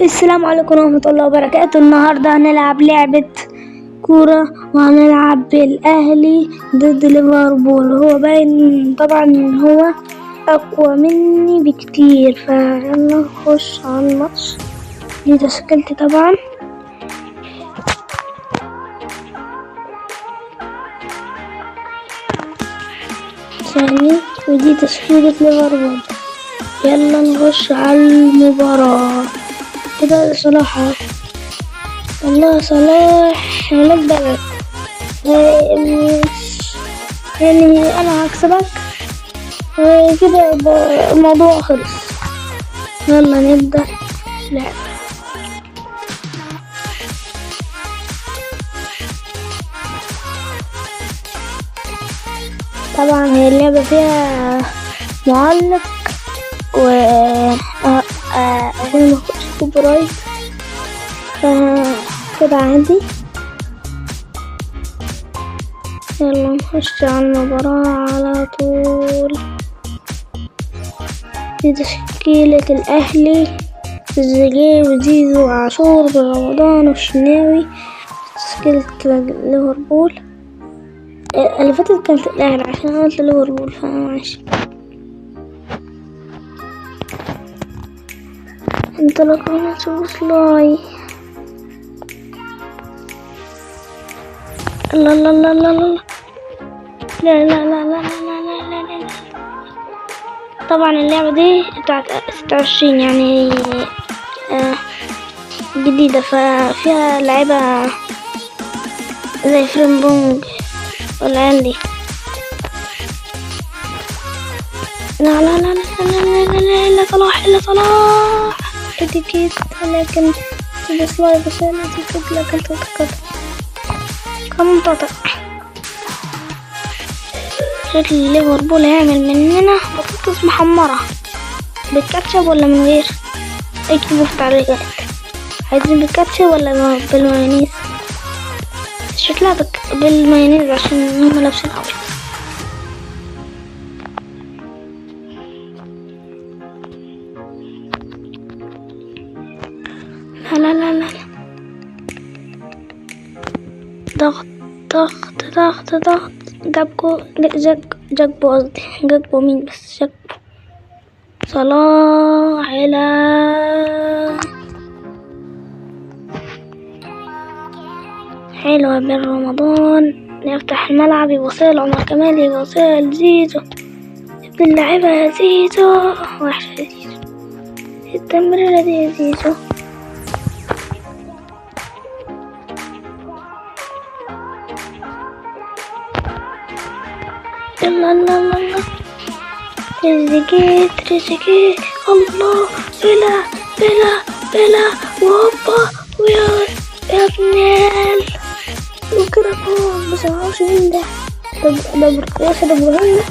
السلام عليكم ورحمة الله وبركاته. النهاردة هنلعب لعبة كورة وهنلعب بالأهلي ضد ليفربول. هو باين طبعا ان هو أقوى مني بكتير، فيلا نخش على الماتش. دي تشكيلتي طبعا. ثاني، ودي تشكيلة ليفربول. يلا نخش على المباراة كده. صلاح، والله صلاح ولاد بلد، يعني انا هكسبك كده، الموضوع خلص. يلا نبدأ لعب. طبعا هي اللعبة فيها معلق و عشان ما اخدش copyright كده عادي. يلا نخش على المباراة على طول. دي تشكيلة الأهلي: تريزيجيه وزيزو وعاشور بن رمضان والشناوي. تشكيلة ليفربول اللي فاتت كانت الأهلي عشان أنا قلت ليفربول، فماشي. انطلقنا سلاي. لا لا لا لا لا لا لا لا لا لا لا لا لا. طبعا اللعبة دي بتاعت 26 يعني جديدة، ففيها لعيبة زي فريمبونج والعيال دي. لا لا لا لا لا لا لا لا، صلاح، لا صلاح اتيكيت، لكن سلاي بس اتيكيت، لكن تتقطع تنقطع. شكل ليفربول هيعمل مننا بطاطس محمرة بالكاتشب ولا من غير؟ اكتبوا في التعليقات، عايزين بالكاتشب ولا بالمايونيز؟ شكلها بالمايونيز عشان هما لابسين ابيض. لا لا لا لا، ضغط ضغط ضغط ضغط. جابكو جاكبو، قصدي جاكبو، مين بس جاكبو. صلاح إلى حلوة بن رمضان، يفتح الملعب، يبصيل عمر كمال، يبصيل زيزو ابن اللعيبة يا زيزو، وحش يا زيزو، التمريرة دي يا زيزو. يلا يلا يلا، تريزيجيه تريزيجيه، الله، بلا بلا بلا، وهوبا، ويا يا ابن وكده جول. بس معرفش مين ده. ده ياسر ابراهيم، ده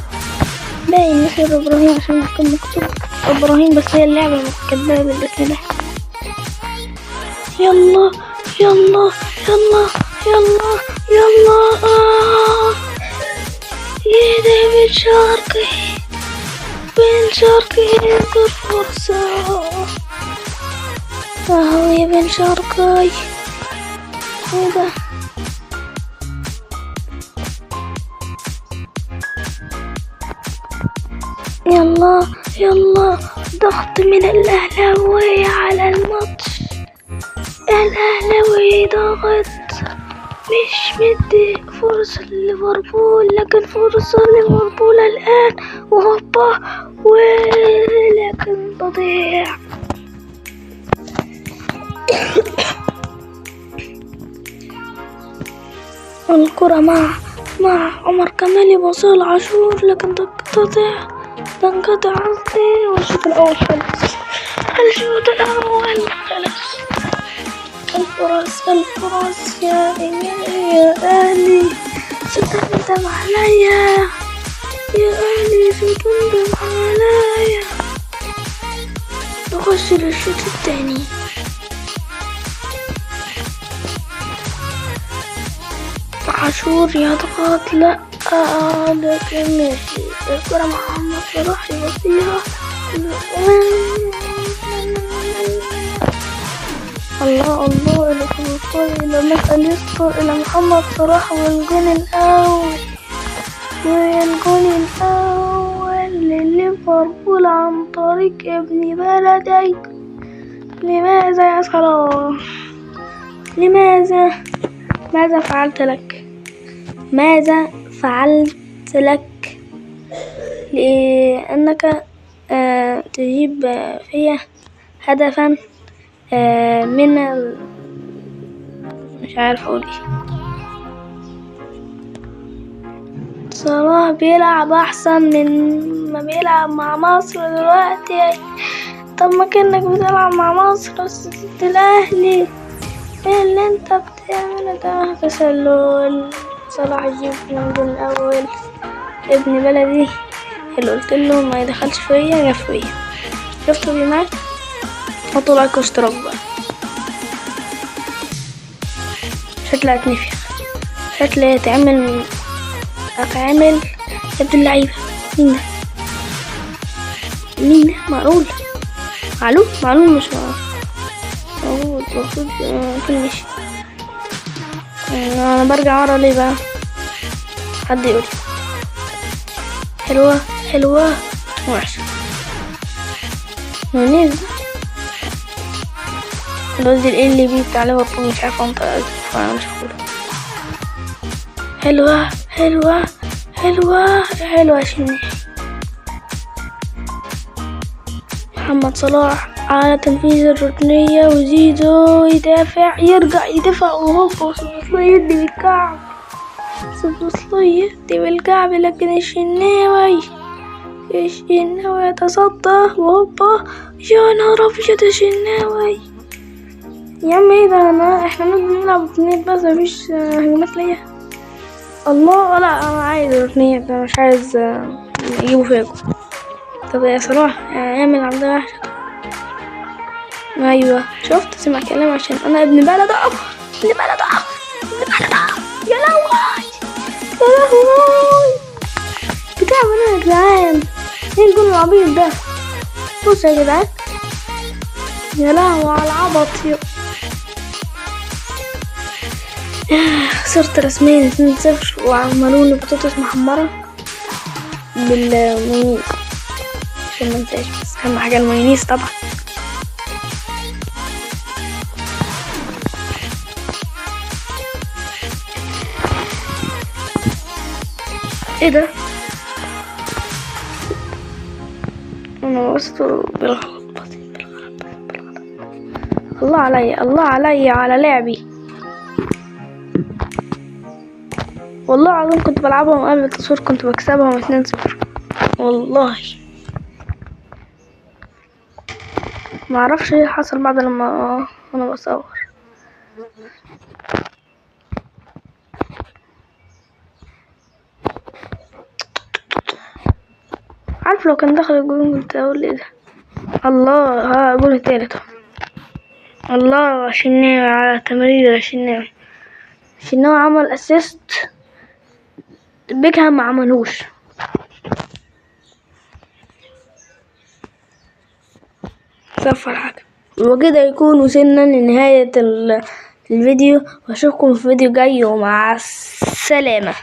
باين ياسر ابراهيم عشان كان مكتوب ابراهيم، بس هي اللعبة كاتباها بالاسم ده. يلا يلا يلا يلا يلا، ايه ده؟ بن شرقي، بن شرقي ينكر فرصة. اهو يا بن شرقي، ايه ده؟ يلا يلا، ضغط من الأهلاوية على الماتش. الأهلاوي ضغط، مش مدي فرصة لليفربول، لكن فرصة ليفربول الآن، وهوبا، ولكن تضيع. الكرة مع عمر كمال، يباصيها لعاشور، لكن تنقطع قصدي. والشوط الأول خلص، الشوط الأول خلص. الفرص الفرص يا أهلي، ستندم عليا يا أهلي، ستندم عليا. نخش للشوط الثاني. عاشور يضغط، لا لكن ماشي. الكرة مع محمد صلاح، يبصيها. الله الله، إلى سوبوسلاي، إلى ماك أليستر، إلى محمد صلاح، والجون الأول، والجون الأول لليفربول عن طريق ابن بلدي. لماذا يا صلاح؟ لماذا؟ ماذا فعلت لك؟ ماذا فعلت لك لأنك تجيب فيها هدفا من مش عارف اقول ايه. صلاح بيلعب احسن من ما بيلعب مع مصر دلوقتي. طب ما كأنك بتلعب مع مصر بس ضد الاهلي، ايه اللي انت بتعمله ده؟ تسلل. صلاح يجيب الجون الاول، ابن بلدي اللي قلت له ما يدخلش فيا جاب فيا. شفتوا يا جماعه؟ حطوا لايك واشتراك بقى، شكلها هتنفخ، شكلها هتعمل يا ابن اللعيبه. مين ده؟ مين ده؟ معقول؟ معلوم؟ معلوم مش موجود، المفروض يكون مشي. انا برجع ورا ليه بقى؟ حد يقول حلوة حلوة وحشة. نونيز الواد ال بي بتاع ليفربول مش عارفة انطق، فانا مش هقوله. حلوة حلوة حلوة حلوة. شني محمد صلاح على تنفيذ الركنية، وزيزو يدافع، يرجع يدافع، وهوبا سوبوسلاي يدي بالكعب، سوبوسلاي يدي بالكعب، لكن الشناوي يتصدى، وهوبا يا نهار ابيض الشناوي. يا عم ايه ده؟ احنا بنلعب ركنيات بس مفيش هجمات ليا. الله، لا انا عايز ركنيات، انا مش عايز يجيبوا فيا جول. طب يا صلاح اعمل عرضية وحشة. ايوه شفت، سمع كلام عشان انا ابن بلد. ابن بلد، ابن بلد. يا لهوي يا لهوي، بتاع انا يا جدعان، ايه الجول العبيط ده؟ بص يا جدعان، يا لهوي على العبط. خسرت رسميا 2-0، وعملوني بطاطس محمرة بالمايونيز عشان ما انساش، بس اهم حاجة المايونيز طبعا. ايه ده؟ انا وصلت بالغلط، بالغلط بالغلط. الله عليا، الله عليا على لعبي، والله العظيم كنت بلعبهم قبل التصوير كنت بكسبهم 2-0 والله. ما اعرفش ايه حصل بعد لما انا بصور. عارف لو كان دخل الجون كنت اقول ايه ده. الله، ها جون التالت. الله، شناوي على تمرير شناوي. شناوي عمل assist بيكهام ما عملوش. صفر حاجة. وكده يكون وصلنا لنهاية الفيديو، واشوفكم في فيديو جاي، ومع السلامة.